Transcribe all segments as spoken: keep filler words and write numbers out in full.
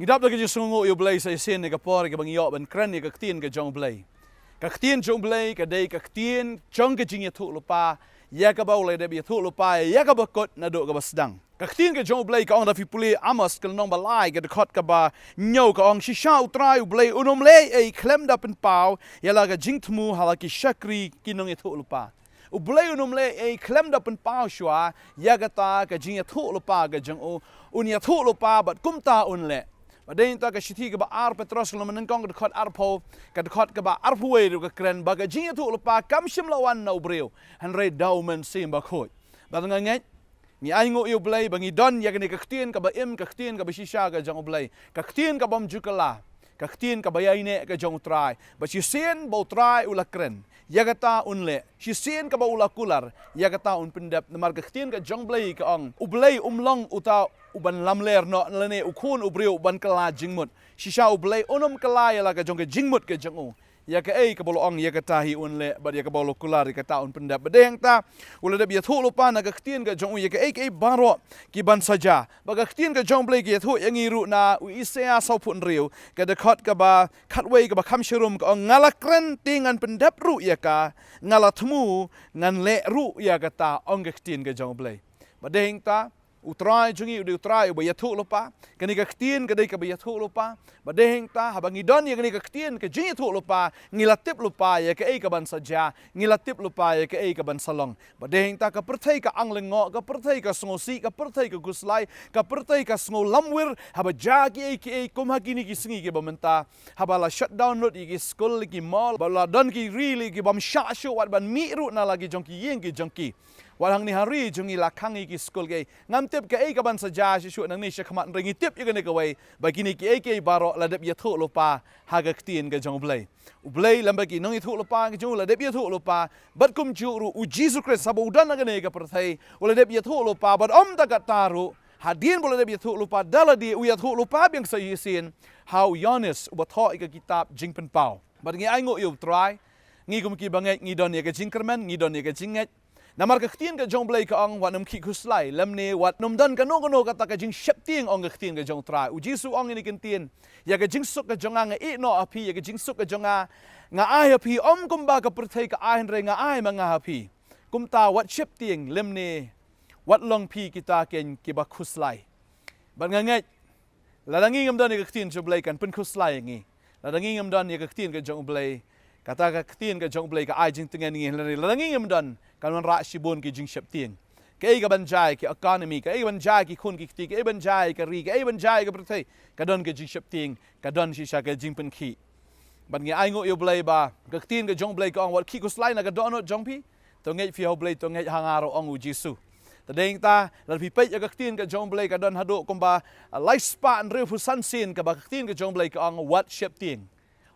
Ngi dap da ka jingsngewnguh ïa U Blei sa shisien ïa ka por kaba ngi ïoh ban kren ïa ka ktien ka jong U Blei. Ka ktien jong U Blei ka dei ka ktien jong ka jingïathuhlypa, ïa kaba u la dep ïathuhlypa ïa kaba kut naduh kaba sdang. Ka ktien ka jong U Blei ka ong, lada phi pule Amos ka lynnong ba lai ka dkhot kaba hynñiew ka ong, shisha U Trai U Blei un ym leh ei khlem da pynpaw ïa la ka jingthmu ha la ki shakri ki nongïathuhlypa. U Blei un ym leh ei khlem da pynpaw shuwa ïa kata ka jingïathuhlypa ka jong u. Un ïathuhlypa bad kumta un leh. Bad dei nangta ka shithi kaba ar Petros ka lynnong ba nyngkong ka dkhot arphew, ka dkhot kaba arphew wei ruh ka kren ba ka jingïathuhlypa kam shym la wan na u briew, hynrei da U Mynsiem Bakhuid. Bad nga ngeit, ngi ainguh ïa U Blei ba ngi don ïa kane ka ktien kaba im, ka ktien kaba shisha ka jong U Blei, ka ktien ka bym ju kylla, ka ktien kaba ïaineh ka jong U Trai. Ba shisien ba U Trai u la kren, ïa kata un leh. Shisien kaba u la kular, ïa kata un pyndep. Namar ka ktien ka jong U Blei ka ong, U Blei um long uta uban lamler noh lane u khun u briew uban kylla jingmut. Shisha U Blei un ym kylla ïa la ka jong ka jingmut ka jong u. Ïa kaei kaba u la ong ïa kata hi un leh, bad ïa kaba u la kular ïa kata un pyndep. Bad dei hangta u la dep ïathuhlypa na ka ktien ka jong u ïa kaei kaei baroh ki ban sa jia. Bad ka ktien ka jong U Blei ka ïathuh ïa ngi ruh na u Isaïah sawphew hynriew, ka dkhot kaba khatwei kaba kham sharum ka ong, nga la kren te ngan pyndep ruh ïa ka, nga la thmu ngan leh ruh ïa kata, ong ka ktien ka jong U Blei. Bad dei hangta U Trai jong ngi u dei U Trai uba ïathuhlypa. Kane ka ktien ka dei kaba ïathuhlypa. Bad dei hangta haba ngi don ïa kane ka ktien ka jingïathuhlypa, ngi la tip lypa ïa kaei ka ban sa jia, ngi la tip lypa ïa kaei ka ban sa long. Bad dei hangta ka pyrthei ka ang lyngngoh, ka pyrthei ka sngewsih, ka pyrthei ka khuslai, ka pyrthei ka sngew lamwir haba jia kiei kiei kum ha kine ki sngi kiba mynta. Haba la shutdown lut ïa ki skul, ki mall, ba la don ki ri lei ki bym shah shuh wat ban mih ruh na la ki jong ki ïing ki jong ki. Wat hangne ha ri jong ngi la khang ïa ki skul kiei. Ngam tip kaei ka ban sa jia shuh shuh nangne shakhmat, hynrei ngi tip ïa kane kawei, ba kine kiei kiei baroh la dep ïathuhlypa ha ka ktien ka jong U Blei. U Blei lem bad ki nongïathuhlypa ka jong u la dep ïathuhlypa, bad kumjuh ruh U Jisu Khrist haba u don ha kane ka pyrthei u la dep ïathuhlypa, bad ym tang katta ruh, hadien ba u la dep ïathuhlypa da lade, u ïathuhlypa biang sa shisien ha u Ïoannis uba thoh ïa ka kitab Jingpynpaw. Bad ngi ainguh ïa U Trai, ngi kum ki bangeit ngi don ïa ka jingkyrmen, ngi don ïa ka jingngeit. Namar ka ktien ka jong U Blei ka ong, wat nym khih khuslai, lymne wat nym don kano kano kata ka jingsheptieng, ong ka ktien ka jong U Trai. U Jisu u ong ïa kine ki ktien, ïa ka jingsuk ka jong nga nga ïeh noh ha phi, ïa ka jingsuk ka jong nga nga ai ha phi, ym kumba ka pyrthei ka ai hynrei nga ai ma nga ha phi. Kumta wat sheptieng, lymne wat long phi kita keiñ kiba khuslai. Bad nga ngeit, lada ngi ngim don ïa ka ktien jong U Blei kan pynkhuslai ïa ngi. Lada ngi ngim don ïa ka ktien ka jong U Blei, kata ka ktien ka jong U Blei ka ai jingtngen ïa ngi, lada ngi ngim don, kan wanrah shibun ki jingsheptieng. Kaei ka ban jia ïa ka economy, kaei ka ban jia ïa ki khun ki kti, kaei ban jia ïa ka ri, kaei ban jia ïa ka pyrthei, ka don ka jingsheptieng, ka don shisha ka jingpynkhih. Bad ngi ainguh ïa U Blei ba ka ktien ka jong U Blei ka ong, wat khih khuslai na ka dohnud jong phi. To ngeit phi ha U Blei, to ngeit ha nga ruh, ong U Jisu. Te dei hangta lada phi peit ïa ka ktien ka jong U Blei ka don haduh kumba, ah, lai spah hynriewphew san sien kaba ka ktien ka jong U Blei ka ong, wat sheptieng.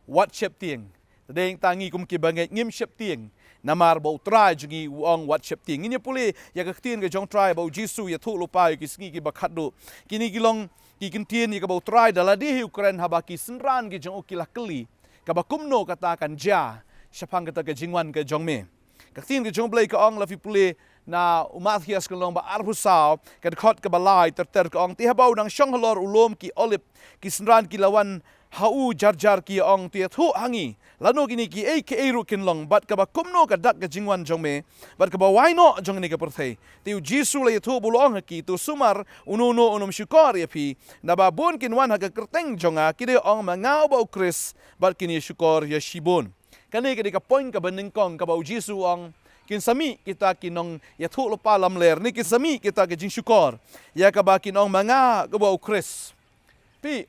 Wat sheptieng. Te dei hangta ngi kum ki bangeit ngim sheptieng. Namar ba U Trai jong ngi u ong wat sheptieng. Ngin ïa pule ïa ka ktien ka jong U Trai ba U Jisu u ïathuhlypa ïa ki sngi kiba khatduh. Kine ki long ki kyntien ïa kaba U Trai da lade hi u kren haba ki synran ki jong u ki la kylli, kaba kumno kata kan jia shaphang kata ka jingwan ka jong me. Ka ktien ka jong U Blei ka ong, lada phi pule na u Mathaios ka lynnong ba arphew saw, ka dkhot kaba lai ter ter ka ong, te haba u dang shong halor u lum ki Olib, ki synran ki la wan ha u jar jar ki ïa ong, to ïathuh ha ngi lano kine kiei kiei ruh kin long, bad kaba kumno ka dak ka jingwan jong me, bad kaba wai noh jong kane ka pyrthei. Te U Jisu u la ïathuh bad u la ong ha ki, to sumar, uno uno un ym shukor ïa phi. Naba bun kin wan ha ka kyrteng jong nga, ki da ong ma nga uba U Khrist, bad kin ïa shukor ïa shibun. Kane ka dei ka point kaba nyngkong kaba U Jisu u ong, kin sa mih kita ki nongïathuhlypa lamler, ne kin sa mih kita ka jingshukor ïa kaba kin ong ma nga uba U Khrist. Phi,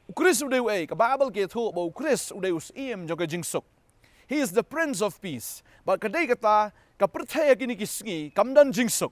U Khrist u dei uei? Ka Baibl ka ïathuh ba U Khrist u dei u Syiem jong ka jingsuk. He is the Prince of Peace. Bad ka dei kata, ka pyrthei ha kine ki sngi kam don jingsuk.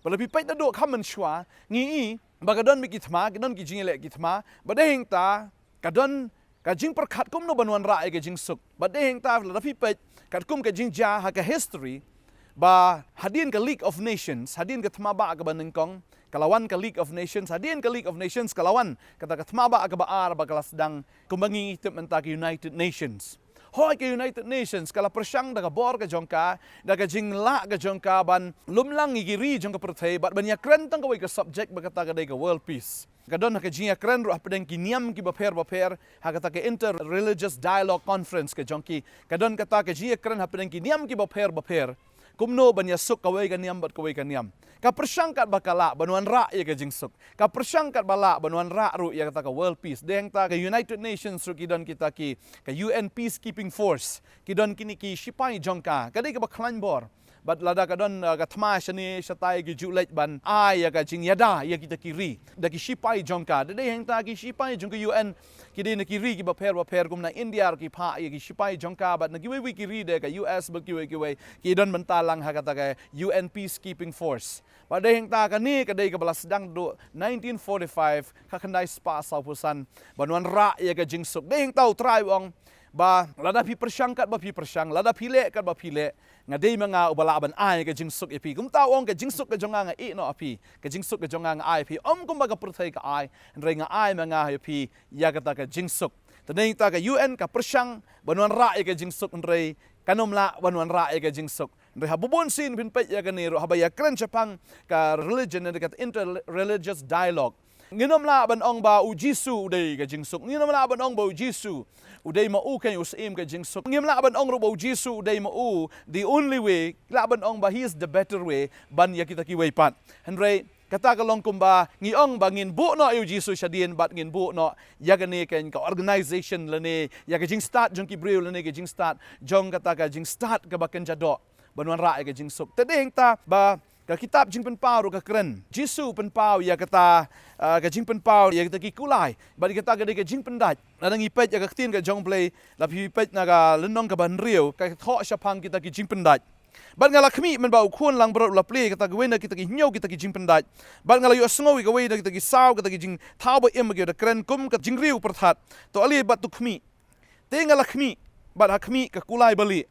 Bad lada phi peit naduh kham mynshuwa, ngi i ba ka don bad ki thma, ka don ki jingïaleh ki thma, bad dei hangta ka don ka jingpyrkhat kumno ban wanrah ïa ka jingsuk. Bad dei hangta lada phi peit katkum ka jingjia ha ka history, ba hadien ka League of Nations, hadien ka thma bah kaba nyngkong, ka la wan ka League of Nations, hadien ka League of Nations ka la wan kata ka thma bah kaba ar ba ka la sdang, kumba ngi tip mynta ka United Nations. Hooid, ka United Nations ka la pyrshang da ka bor ka jong ka, da ka jinglah ka jong ka ban lum lang ïa ki ri jong ka pyrthei, bad ban ïakren tang kawei ka subject ba kata ka dei ka world peace. Ka don ha ka jingïakren ruh hapdeng ki niam kiba pher bapher, ha kata ka Inter-Religious Dialogue Conference ka jong ki. Ka don kata ka jingïakren hapdeng ki niam kiba pher bapher. Kumno ban ïasuk kawei ka niam bad kawei ka niam. Ka pyrshang katba ka lah ban wanrah ïa ka jingsuk. Ka pyrshang katba lah ban wanrah ruh ïa kata ka world peace. Dei hangta ka United Nations ruh ki don kita ki, ka U N Peacekeeping Force. Ki don kine ki shipai jong ka. Ka dei kaba khlaiñ bor. Bad lada ka don, uh, ka thma shane shatai ki ju leit ban ai ïa ka jingïada ïa kita ki ri da ki shipai jong ka. Da dei hangta ki shipai jong ka U N, ki dei na ki ri kiba pher bapher, kum na India ruh ki phah ïa ki shipai jong ka, bad na kiwei wei ki ri da ka U S bad kiwei kiwei, ki don bynta lang ha kata ka U N Peacekeeping Force. Bad dei hangta kane ka dei kaba la sdang duh nineteen forty-five, khatkhyndai spah sawphew san, ban wanrah ïa ka jingsuk. Dei hangta U Trai u ong ba lada phi pyrshang katba phi pyrshang, lada phi leh katba phi leh, nga dei ma nga uba lah ban ai ka jingsuk ïa phi. Kumta u ong, ka jingsuk ka jong nga nga ïeh noh ha phi, ka jingsuk ka jong nga nga ai ha phi. Ym kumba ka pyrthei ka ai, hynrei nga ai ma nga ïa phi ïa kata ka jingsuk. Te dei hangta ka U N ka pyrshang ban wanrah ïa ka jingsuk, hynrei kan ym lah ban wanrah ïa ka jingsuk. Hynrei ha bun sien phin peit ïa kane ruh, haba ïakren shaphang ka religion ne ka inter-religious dialogue. Ngin ym lah ban ong ba U Jisu u dei ka jingsuk. Ngin ym lah ban ong ba U Jisu u dei ma u keiñ u syiem ka jingsuk. Ngim lah ban ong ruh ba U Jisu u dei ma u the only way. Lah ban ong ba he is the better way ban ïa kita kiwei pat. Hynrei kata ka long kumba ngi ong ba ngin buh noh ïa U Jisu shadien bad ngin buh noh ïa kane keiñ ka organization lane ïa ka jingstad jong ki briew lane ka jingstad jong kata ka jingstad kaba kynja doh ban wanrah ïa ka jingsuk. Te dei hangta ba ka kitab Jingpynpaw ruh ka kren. Jisu u pynpaw ïa kata, ah, ka jingpynpaw ïa kita ki kulai. Bad ïa kata ka dei ka jingpyndait. Lada ngi peit ïa ka ktien ka jong U Blei, lada phi peit na ka lynnong kaba hynriew, ka thoh shaphang kita ki jingpyndait. Bad nga la khmih mynba u khun langbrot u la plie ïa kata kawei na kita ki hynñiew kita ki jingpyndait. Bad nga la ïohsngew ïa kawei na kita ki saw, kata ki jingthaw ba im, ki da kren kum ka jingriew pyrthat. To ale bad to khmih. Te nga la khmih, bad ha khmih ka kulai balieh.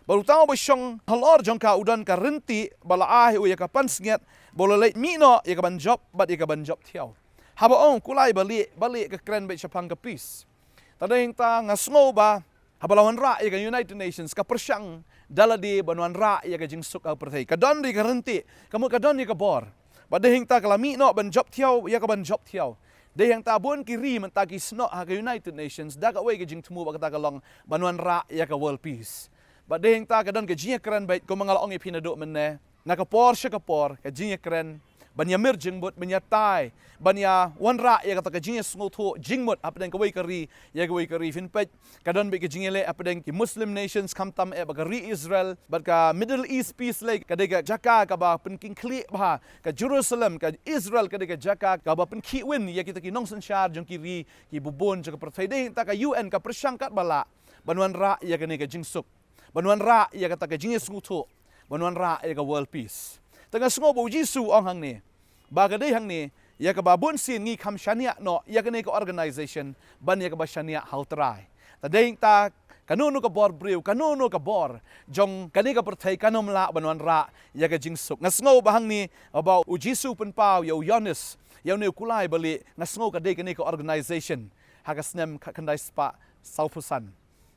Bad uta uba shong halor jong ka u don ka ryntieh ba la ai ha u ïa ka pansngiat, ba u la leit mih noh ïa ka ban jop bad ïa ka ban jop thiaw. Haba ong kulai balieh, balieh ka kren beit shaphang ka peace. Te dei hangta nga sngew ba haba la wanrah ïa ka United Nations ka pyrshang da lade ban wanrah ïa ka jingsuk ha pyrthei. Ka don ruh ka ryntieh, ka mut ka don ruh ka bor. Bad dei hangta ka la mih noh ban jop thiaw ïa ka ban jop thiaw. Dei hangta bun ki ri mynta ki snoh ha ka United Nations da kawei ka jingthmu ba kata ka long ban wanrah ïa ka world peace. Bad dei hangta ka don ka jingïakren beit kumba nga la ong ïa phi naduh mynne, na ka por sha ka por, ka jingïakren ban ïamir jingmut, ban ïatai, ban ïawanrah ïa kata ka jingïasngewthuh jingmut hapdeng kawei ka ri ïa kawei ka ri. Phin peit ka don beit ka jingïaleh hapdeng ki Muslim nations, khamtam eh bad ka ri Israel bad ka Middle East peace lei, ka dei ka jaka kaba pynkhih khlieh bha. Ka Jerusalem, ka Israel ka dei ka jaka kaba pynkhih win ïa kita ki nongsynshar jong ki ri kiba bun jong ka pyrthei. Dei hangta ka U N ka pyrshang katba lah ban wanrah ïa kane ka jingsuk, ban wanrah ïa kata ka jingïasngewthuh, ban wanrah ïa ka world peace. Te nga sngew ba U Jisu u ong hangne, ba ka dei hangne ïa kaba bun sien ngi kham shaniah noh ïa kane ka organization ban ïa kaba shaniah ha U Trai. Te dei hangta kano kano ka bor briew, kano kano ka bor jong kane ka pyrthei kan ym lah ban wanrah ïa ka jingsuk. Nga sngew ba hangne ba U Jisu u pynpaw ïa u Ïoannis, ïa une u kulai balieh, nga sngew ka dei kane ka organization ha ka snem khatkhyndai spah sawphew san.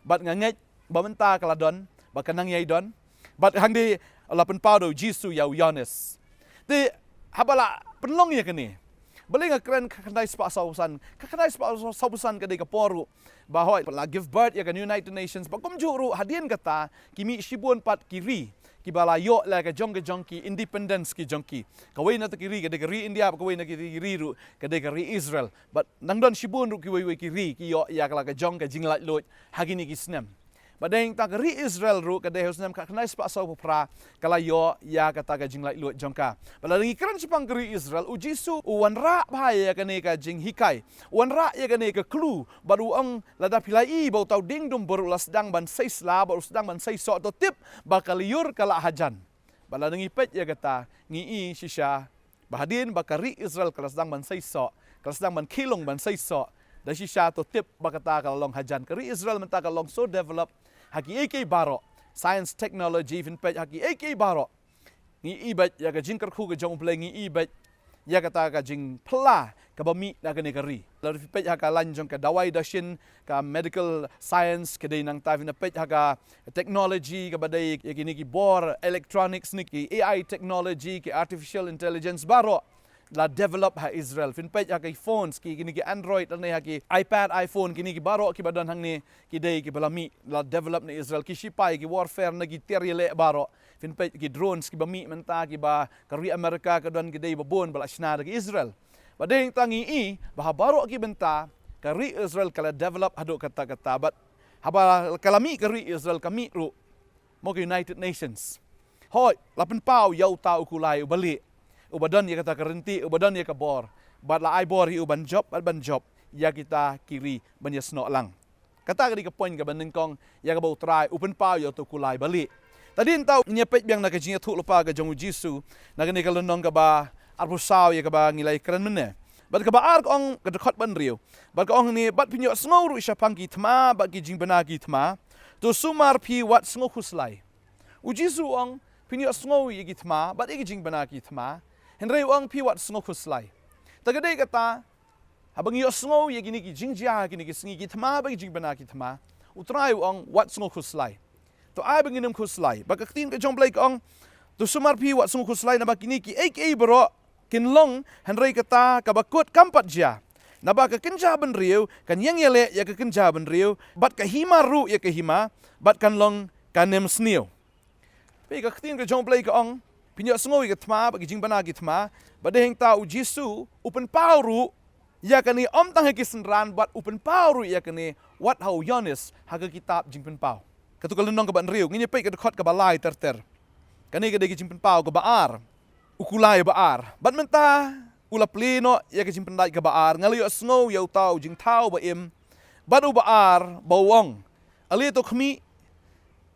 Bad nga ngeit ba mynta ka la don, ba ka nang ïai don. Bad hangne la pynpaw da U Jisu ïa u Ïoannis. Te haba la pynlong ïa kane, balei nga kren khatkhyndai spah sawphew san? Khatkhyndai spah sawphew san ka dei ka por ruh ba hooid la give birth ïa ka United Nations, bad kumjuh ruh hadien kata ki mih shibun pat ki ri kiba la ïoh la ka jong ka jong ki independence ki jong ki. Kawei na kita ki ri ka dei ka ri India, bad kawei na kita ki ri ruh ka dei ka ri Israel. Bad nang don shibun ruh kiwei wei ki ri ki ïoh ïa ka la ka jong ka jinglaitluid ha kine ki snem. Bad dei hangta ka ri Israel ruh ka dei ha u snem khatkhyndai spah sawphew phra ka la ïoh ïa kata ka jinglaitluid jong ka. Bad lada ngi kren shaphang ka ri Israel, U Jisu u wanrah bha ïa kane ka jinghikai, u wanrah ïa kane ka clue, bad u ong lada phi la ïohi ba uta u dieng dumbur u la sdang ban sei sla bad u sdang ban sei soh, to tip ba ka lyiur ka la hajan. Bad lada ngi peit ïa kata ngi i shisha ba hadien ba ka ri Israel ka la sdang ban sei soh, ka la sdang ban khie lung ban sei soh, da shisha to tip ba kata ka la long hajan. Ka ri Israel mynta ka long so develop ha kiei kiei baroh, science, technology, phin peit ha kiei kiei baroh. Ngi i beit ïa ka jingkyrkhu ka jong U Blei, ngi i beit ïa kata ka jingphylla kaba mih na kane ka ri. Lada phi peit ha ka lain jong ka dawai dashin, ka medical science, ka dei nangta phin peit ha ka technology kaba dei ïa kine ki bor electronics ne ki A I technology, ki artificial intelligence baroh. la develop ha Israel. Phin peit ha ki phones, ki, kine ki Android, lane ha ki iPad, iPhone, kine ki baroh kiba don hangne, ki dei kiba la mih, la develop na Israel. Ki shipai, ki warfare, na ki tiar ïaleh baroh. Phin peit ki drones kiba mih mynta, kiba ka ri America ka don, ki dei ba bun ba la shna da ki Israel. Bad dei hangta ngi i ba ha baroh ki bynta ka ri Israel ka la develop haduh katta katta. Bad haba ka la mih ka ri Israel, ka mih ruh mo ka United Nations. Hooid, la pynpaw ïa uta u kulai uba lieh, uba don ïa kata ka rynti, uba don ïa ka bor. Bad la ai bor ïa u ban jop, bad ban jop ïa kita ki ri ban ïasnoh lang. Kata ka dei ka point kaba nyngkong ïa kaba U Trai u pynpaw ïa uta u kulai ba lieh. Te hadien ta ngin ïa peit biang na ka jingïathuhlypa ka jong U Jisu na kane ka lynnong kaba arphew saw ïa kaba ngi la ïakren mynne. Bad kaba ar ka ong, ka dkhot ba hynriew. Bad ka ong hangne, bad phin ïohsngew ruh shaphang ki thma bad ki jingbna ki thma, to sumar phi wat sngewkhuslai. U Jisu u ong, phin ïohsngew ïa ki thma bad ïa ki jingbna ki thma, hynrei u ong phi wat sngewkhuslai. Te ka dei kata, haba ngi ïohsngew ïa kine ki jingjia, kine ki sngi, ki thma bad ki jingbna ki thma, U Trai u ong wat sngewkhuslai. To ai ba ngin ym khuslai. Bad ka ktien ka jong U Blei ka ong, to sumar phi wat sngewkhuslai, naba kine kiei kiei baroh kin long, hynrei kata kaba kut kam pat jia. Naba ka kynja bynriew kan ïeng ïaleh ïa ka kynja bynriew, bad ka hima ruh ïa ka hima, bad kan long ka nemsniew. Peit ka ktien ka jong U Blei ka ong, phin ïohsngew ïa ka thma bad ki jingbna ki thma, bad dei hangta U Jisu u pynpaw ruh ïa kane, ym tang ha ki synran, bad u pynpaw ruh ïa kane wat ha u Ïoannis ha ka kitab Jingpynpaw. Katu ka lynnong kaba hynriew, ngin ïa peit ka dkhot kaba lai ter ter. Kane ka dei ka Jingpynpaw kaba ar, u kulai ba ar. Bad mynta u la plie noh ïa ka jingpyndait kaba ar, nga la ïohsngew ïa uta u jingthaw ba im bad uba ar, ba u ong, ale to khmih.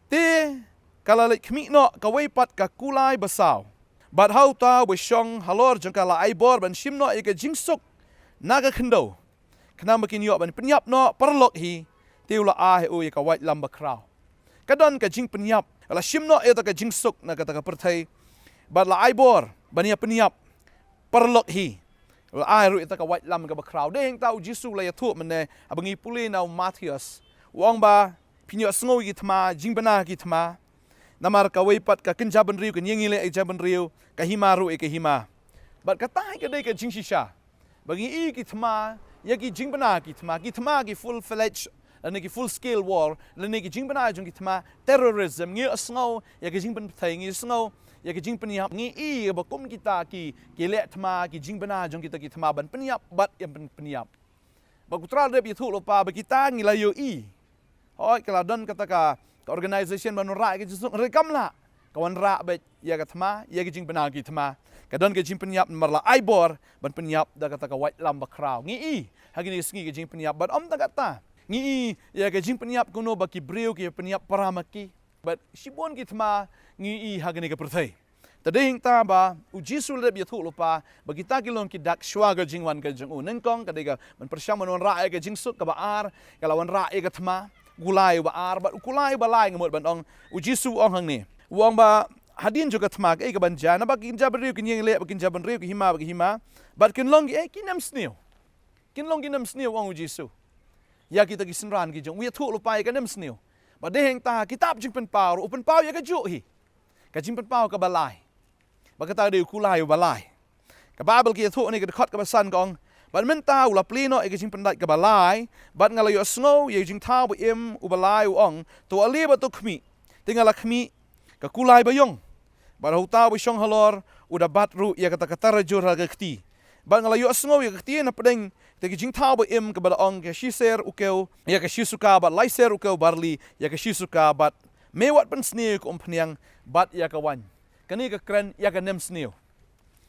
Te ka la leit khmih noh kawei pat ka kulai ba saw. Bad ha uta uba shong halor jong ka la ai bor ban shim noh ïa ka jingsuk na ka khyndew, khnang ba kin ïoh ban pynïap noh paralok hi. Te u la ai ha u ïa ka waitlam bakhraw. Ka don ka jingpynïap, la shim noh ïa kata ka jingsuk na kata ka pyrthei, bad la ai bor ban ïa pynïap paralok hi. La ai ruh ïa kata ka waitlam kaba khraw. Dei hangta U Jisu u la ïathuh mynne, haba ngi pule na u Mathaios, u ong ba phin ïohsngew ïa ki thma, jingbna ki thma. Namar kawei pat ka kynja bynriew kan ïeng ïaleh ïa ka kynja bynriew, ka hima ruh ïa ka hima. Bad kata hi ka dei ka jingshisha. Ba ngi i ki thma, ïa ki jingbna ki thma, ki thma ki full fledged, lane ki full scale war, lane ki jingbna jong ki thma, terrorism, ngi ïohsngew ïa ki jingpynpait, ngi ïohsngew ïa ki jingpynïap, ngi i ba kum kita ki, ki leh thma, ki jingbna jong kita ki thma ban pynïap, bad ïa pyn-, pynïap. Bad U Trai u la dep ïathuhlypa ba kita ngi la ïohi. Hooid, ka la don kata ka, ka organization ban wanrah ïa ka jingsuk, hynrei kam lah ka wanrah beit ïa ka thma, ïa ka jingbna ki thma. Ka don ka jingpynïap namar la ai bor ban pynïap da kata ka waitlam bakhraw. Ngi i ha kine ki sngi ka jingpynïap, bad ym tang kata, ngi i ïa ka jingpynïap kumno ba ki briew ki pynïap para ma ki. Bad shibun ki thma ngi i ha kane ka pyrthei. Te dei hangta ba U Jisu u la dep ïathuhlypa ba kita ki long ki dak shuwa ka jingwan ka jong u. Nyngkong ka dei ka ban pyrshang ban wanrah ïa ka jingsuk kaba ar, ka la wanrah ïa ka thma, kulai uba ar, bad u kulai uba lai nga mut ban ong, U Jisu u ong hangne. U ong ba hadien jong ka thma kaei kaban jia, naba ki kynja bynriew kin ïeng ïaleh bad ki kynja bynriew, ki hima bad ki hima, bad kin long ki, eh, ki nemsniew. Kin long ki nemsniew, ong U Jisu. Ïa kita ki synran ki jong u, u ïathuhlypa ïa ka nemsniew. Bad dei hangta kitab Jingpynpaw ruh u pynpaw ïa kajuh hi. Ka Jingpynpaw kaba lai. Bad kata ka dei u kulai uba lai. Ka Baibl ka ïathuh hangne, ka dkhot kaba san ka ong, bad mynta u la plie noh ïa ka jingpyndait kaba lai, bad nga la ïohsngew ïa u jingthaw ba im uba lai u ong, to ale bad to khmih. Te nga la khmih, ka kulai ba ïong. Bad ha uta uba shong halor u da bat ruh ïa kata ka tarajur ha ka kti. Bad nga la ïohsngew ïa ka ktien hapdeng kata ka jingthaw ba im kaba da ong, ka shiser u kew ïa ka shisuka bad laiser u kew barli ïa ka shisuka, bad me wat pynsniew ïa ka umphniang bad ïa ka wain. Kane ka kren ïa ka nemsniew.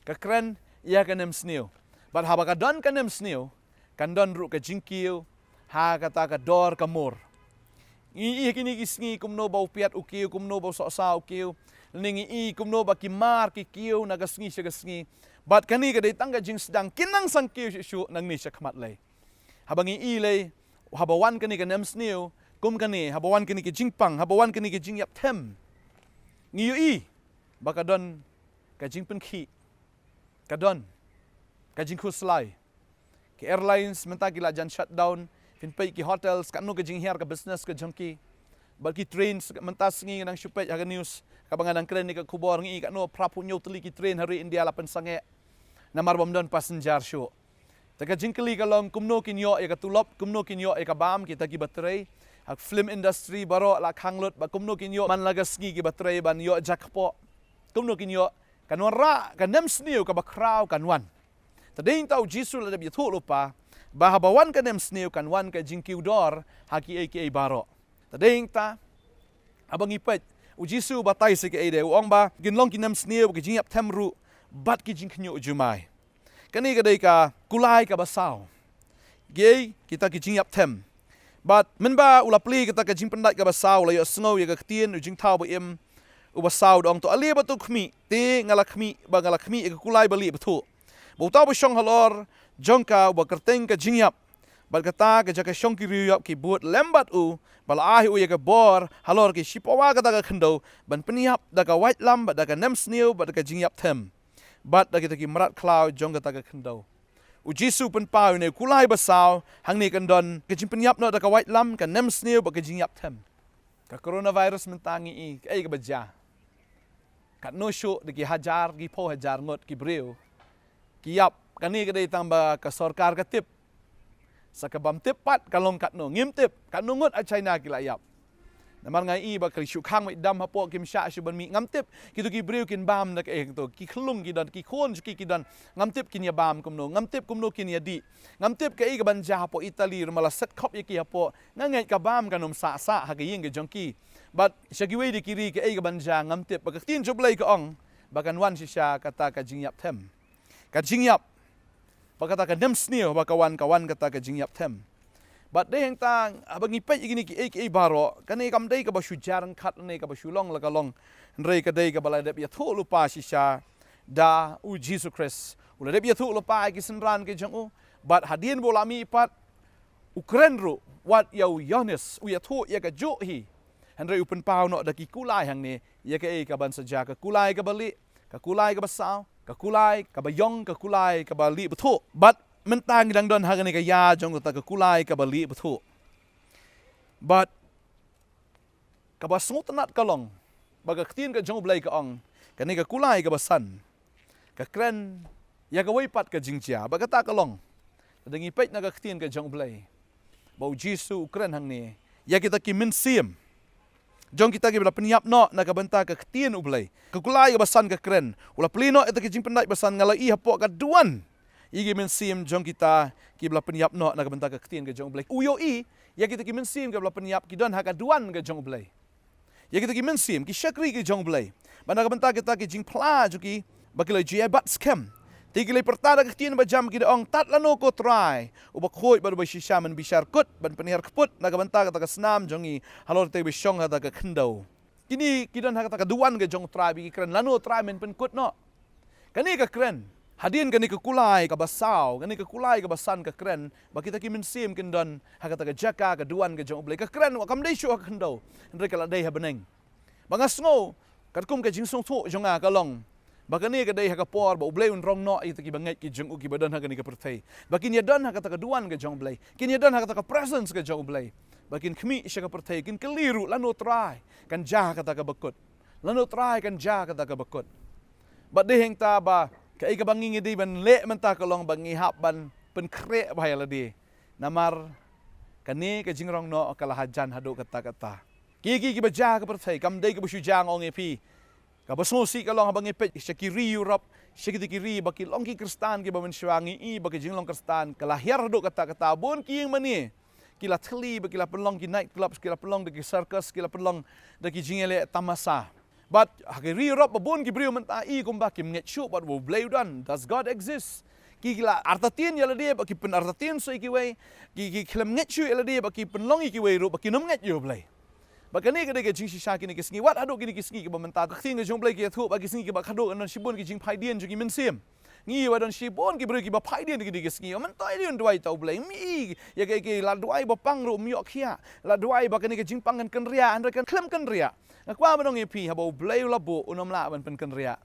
Ka kren ïa ka nemsniew. Bad haba ka don ka nemsniew, kan don ruh ka jingkiew ha kata ka dor ka mur. Ngi i ha kine ki sngi kumno ba u piat u kiew, kumno ba u sohsa u kiew. Lane ngi i kumno ba ki mar ki kiew na ka sngi sha ka sngi. Bad kane ka dei tang ka jingsdang, kin nang sangkiew shuh shuh nangne sha khmat lei. Haba ngi i lei, haba wan kane ka nemsniew kum kane, haba wan kane ka jingpang, haba wan kane ka jingïap them, ngi ïohi ba ka don ka jingpynkhih, ka don ka jingkhuslai. Ki airlines mynta ki la jan shutdown. Phin peit ki hotels, katno ka jinghiar ka business ka jong ki. Bad ki trains mynta sngi nga dang shu peit ha ka news, kaba nga dang kren ïa ka khubor, ngi i katno phra phew hynñiew tylli ki train ha ri India la pynsangeh. Namar bym don passenger shuh. Te ka jingkylli ka long kumno kin ïoh ïa ka tulop, kumno kin ïoh ïa ka bam kita kiba trei ha film industry baroh la khang lut, bad kumno kin ïoh man la ka sngi kiba trei ban ïoh ja kpoh. Kumno kin ïoh, kan wanrah ka nemsniew kaba khraw kan wan. Te dei nangta u Jisu u la dep ïathuh lypa ba haba wan ka nemsniew kan wan ka jingkiew dor ha kiei kiei baroh. Te dei nangta haba ngi peit, u Jisu u batai sa kaei de, u ong ba kin long ki nemsniew, ki jingïap them ruh bad ki jingkhynñiuh jumai. Kane ka dei ka kulai kaba saw. Kiei kita ki jingïap them? Bad mynba u la plie kata ka jingpyndait kaba saw, u la ïohsngew ïa ka ktien u jingthaw ba im uba saw, da ong, to ale ba to khmih. Te nga la khmih, ba nga la khmih ïa ka kulai ba lieh bthuh. Ba uta uba shong halor jong ka uba kyrteng ka Jingïap, bad kata ka jaka shong ki riewïap ki bud lem bad u, ba la ai u ïa ka bor halor ki shipawa kata ka khyndew ban pynïap da ka waitlam, bad da ka nemsniew, bad da ka jingïap them, bad da kita ki mrad khlaw jong kata ka khyndew. U Jisu u pynpaw ïa une u kulai ba saw, hangne kan don ka jingpynïap noh da ka waitlam, ka nemsniew, bad ka jingïap them. Ka coronavirus mynta ngi i kaei kaba jia. Katno shuh da ki hajar, ki phew hajar ngut ki briew ki ïap. Kane ka dei tang ba ka sorkar ka tip. Sa ka bym tip pat ka long katno, ngim tip katno ngut ha China ki la ïap. Namar nga i ba ka shu khang beit dam hapoh, kim shah shuh ban mih, ngam tip kito ki briew kin bam da kaei hangto. Ki khyllung ki don, ki khun jong ki ki don, ngam tip kin ïa bam kumno, ngam tip kumno kin ïa dih. Ngam tip kaei ka ban jia hapoh Italy, ruh ma la set khop ïa ki hapoh. Nga ngeit ka bam kan ym sah sah ha ka ïing ka jong ki. Bad sha kiwei de ki ri kaei ka ban jia ngam tip. Ba ka ktien jong U Blei ka ong ba kan wan shisha kata ka jingïap them. Ka jingïap. Ba kata ka nemsniew ba ka wan, ka wan kata ka jingïap them. Bad dei hangta haba ngi peit ïa kine kiei kiei baroh, kane kam dei kaba shu jia ryngkat ne kaba shu long la ka long. Hynrei ka dei kaba la dep ïathuh lypa shisha da u Jisu Khrist. U la dep ïathuh lypa ïa ki synran ki jong u. Bad hadien ba u la mih pat, u kren ruh wat ïa u Ïohannes, u ïathuh ïa kajuh hi. Hynrei u pynpaw noh da ki kulai hangne ïa kaei ka ban sa jia, ka kulai kaba lieh, ka kulai kaba saw, ka kulai kaba ïong, ka kulai kaba lieh bthuh. Bad mynta ngi dang don ha kane ka ïa jong kata ka kulai kaba lieh bthuh. Bad kaba sngewtynnat ka long ba ka ktien ka jong U Blei ka ong, kane ka kulai kaba san ka kren ïa kawei pat ka jingjia. Ba kata ka long, lada ngi peit na ka ktien ka jong U Blei, ba u Jisu u kren hangne ïa kita ki mynsiem jong kita kiba la pynïap noh na ka bynta ka ktien U Blei. Ka kulai kaba san ka kren, u la plie noh ïa kita ki jingpyndait ba san, nga la ïohi hapoh ka duwan ïa ki mynsiem jong kita kiba la pynïap noh na ka bynta ka ktien ka jong U Blei. U ïohi ïa kita ki mynsiem kiba la pynïap ki don ha ka duwan ka jong U Blei. Ïa kita ki mynsiem, ki shakri ki jong U Blei, ba na ka bynta kita ki jingphla jong ki, ba ki la ju ïai bat skhem. Te ki la pyrta da ka ktien ba jam, ki da ong, tad lano ko Trai, uba khuid bad uba shisha, men bishar kut ban pynhiar kput na ka bynta kata ka snam jong ngi halor kata kaba shong ha kata ka khyndew. Kine ki don ha kata ka duwan ka jong U Trai, ba ki kren, lano Trai, men pynkut noh. Kane ka kren, hadien kane ka kulai kaba saw, kane ka kulai kaba san ka kren ba kita ki mynsiem kin don ha kata ka jaka ka duwan ka jong U Blei. Ka kren wat kam dei shuh ha ka khyndew, hynrei ka la dei ha bneng. Ba nga sngew, katkum ka jingsngewthuh jong nga ka long ba kane ka dei ha ka por ba U Blei un rong noh ïa kita kiba ngeit ki jong u, kiba don ha kane ka pyrthei, ba kin ïa don ha kata ka duwan ka jong U Blei, kin ïa don ha kata ka presence ka jong U Blei. Ba kin khmih sha ka pyrthei, kin kylli ruh, lano Trai, kan jia ha kata kaba kut? Lano Trai, kan jia ha kata kaba kut? Bad dei hangta ba kaei kaba ngi ngi dei ban leh mynta ka long ba ngi hap ban pynkhreh bha ïa lade. Namar kane ka jingrong noh ka la hajan haduh katta katta. Ki ki kiba jia ha ka pyrthei, kam dei kaba shu jia, nga ong ïa phi. Kaba sngewsih ka long haba ngi peit sha ki ri Europe, sha kita ki ri ba ki long ki Khristan kiba mynshuwa, ngi i ba ka jinglong Khristan ka la hiar haduh katta katta. Bun ki ïing mane ki la thylli, ba ki la pynlong ki night clubs, ki la pynlong da ki circus, ki la pynlong da ki jingïaleh tamasa. Bad ha ki ri Europe ba bun ki briew mynta i kumba kim ngeit shuh ba U Blei u don. Does God exist? Ki la artatien ïa lade ba ki pynartatien shuh ïa kiwei. Ki, ki khlem ngeit shuh ïa lade ba ki pynlong ïa kiwei ruh ba kin ym ngeit ïa U Blei. Ba kane ka dei ka jingshisha kine ki sngi, wat haduh kine ki sngi kiba mynta. Ka ktien ka jong U Blei ka ïathuh ba ki sngi kiba khadduh kan don shibun ki jingphai dien jong ki mynsiem. Ngi ba don shibun ki briew kiba phai dien kine ki sngi. Mynta i dei un duwai ta U Blei. Ym i ïa kaei kaei, la duwai ba pang ruh ym ïoh khiah. La duwai ba kane ka jingpang kan kynriah, hynrei kan khlem kynriah. Nga kwah ban ong ïa phi, haba U Blei u la buh, un ym lah ban pynkynriah.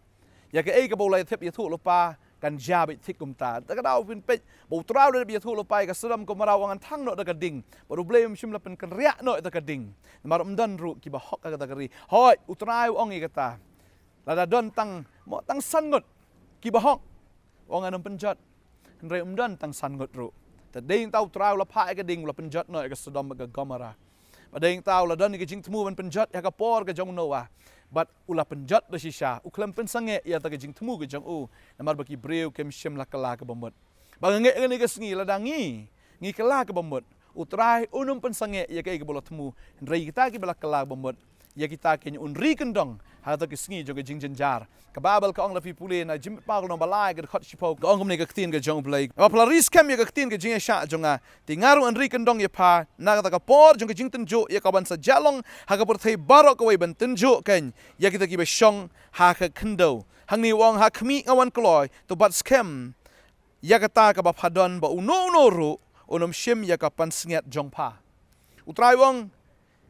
Ïa kaei kaba u la ïathuh, ïathuh lypa kan jia beit thik kumta. Te ka daw phin peit ba U Trai u la dep ïathuh lypa ïa ka Sodom Gomorrah, u ong, ngan thang noh da ka ding. Bad U Blei um shym la pynkynriah noh ïa ka ding. Namar ym don ruh kiba hok ha kata ka ri. Hooid, U Trai u ong ïa kata. Lada don tang, mo, tang san ngut kiba hok, Pong ngan ym pynjot. Hynrei ym don tang san ngut ruh. Te dei ta u Trai u la phah ïa ka ding, u la pynjot noh ïa ka Sodom bad ka Gomorrah. Bad dei ta u la don ïa ka jingthmu ban pynjot ïa ka por ka jong u Noah. Bad u la pynjot da shisha, u khlem pynsangeh ïa ta ka jingthmu ka jong u. Namar ba ki briew kim shym la kylla ka bamut. Ba nga ngeit ha kane ka sngi lada ngi, ngi kylla ka bamut, u Trai un ym pynsangeh ïa kaei kaba u la thmu. Hynrei kita kiba la kylla ka bamut, ïa kita keiñ un ri kyndong ha kata ka sngi jong ka jingjynjar. Ka Baibl ka ong, la phi pule na Jingpynpaw lynnong ba lai ka dkhot shiphew, ka ong kumne ka ktien ka jong U Blei: Ba phi la ri skhem ïa ka ktien ka jingïaishah jong nga, te nga ruh ngan ri kyndong ïa pha na kata ka por jong ka jingtynjuh ïa kaban sa jah long ha ka pyrthei baroh kawei, ban tynjuh keiñ ïa kita kiba shong ha ka khyndew. Hangne u ong, ha khmih nga wan kloi, to bat skhem ïa kata kaba pha don, ba uno uno ruh un ym shim ïa ka pansngiat jong pha. U Trai u ong,